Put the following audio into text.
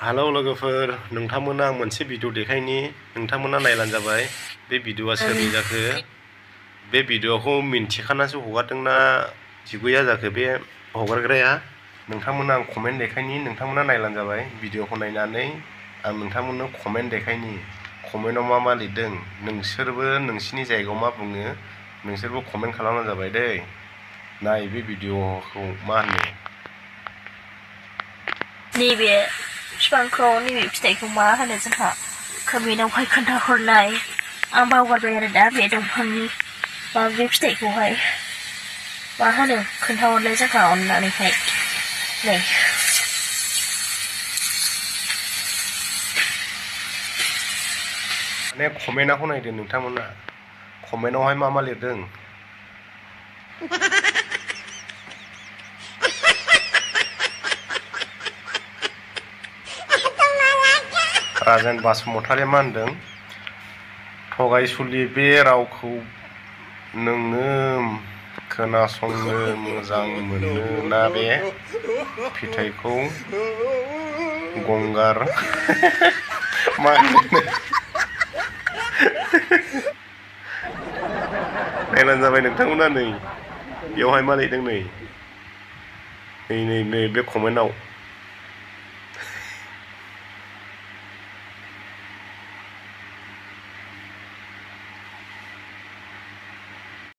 hello लोगोफोर नोंथांमोना आं मोनसे भिडिअ देखायनि नोंथांमोना नायलान जाबाय बे भिडिअआ सोरनि जाखो बे भिडिअखौ मिन्थिखानासो हगारदोंना जिगुया जाखो बे हगारग्राया नोंथांमोना आं कमेन्ट देखायनि नोंथांमोना नायलान जाबाय भिडिअखौ नायनानै आं नोंथांमोननो कमेन्ट देखायनि कमेन्टआव मा लिरदों नोंसोरबो नोंसिनि जायगायाव मा बुङो नोंसोरबो कमेन्ट खालामना जाबाय दै नाय बे भिडिअखौ मा होनो नैबे बिफांखौ नैबे फिथाइखौ मा होनो जोंहा कमेन्टआवहाय खोन्थाहरनाय आं बावगारबाय आरो दा बे दंफांनि बा बे फिथाइखौहाय मा होनो खोन्थाहरलाय जोंहा अननानैहाय नै माने कमेन्टखौ नायदो नोंथांमोना कमेन्टआवहाय मा लिरदों राजेन बासुमतारिया मा होनदों थगायसुलि बे रावखौ नोङो खोनासंनो मोजां मोनो ना बे फिथाइखौ गंगार मा नायलान जाबाय नोंथांमोना नै बेवहाय मा लिरदों नै बे कमेन्टआव